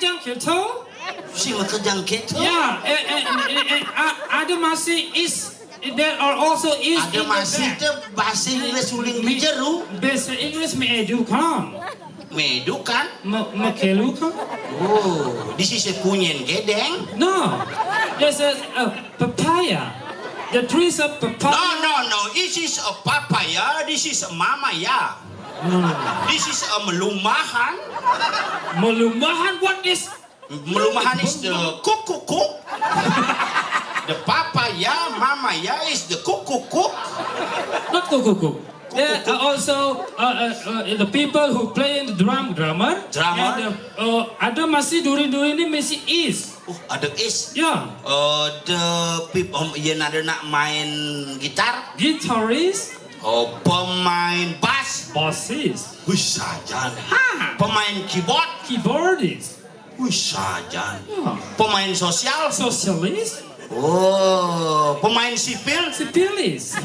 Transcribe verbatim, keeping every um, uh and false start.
Yang Keto? Sing makerjang kéto. Yeah, eh, eh, eh, eh, uh, Adamasi is, there are also is Ada in masih the téh bahasa Inggris ulin di jero. Bahasa Inggris me edu kan? Médu kan? Me, mekelu kan? Oh, di sisi kunyen gedeng. No, there's a, a papaya. The trees of No, papaya. no, no. This is a papaya. This is a mamaya. Hmm. This is a melumahan. Melumahan, what is Melumahan is the kukukuk. The papaya, mamaya is the kukukuk. Not kukukuk. There are also uh, uh, uh, the people who play in the drum, drummer. Drummer. And, uh, uh, ada masih duri-duri ini masih is. Uh, ada is. Yeah. Uh, the people, um, yang ada nak main gitar. Guitarist, Oh, pemain bass. bassist, Wih, sajan. Ha. Pemain keyboard. Keyboardist, Wih, sajan. Yeah. Pemain sosial. Socialist, Oh, pemain sipil. Civilist.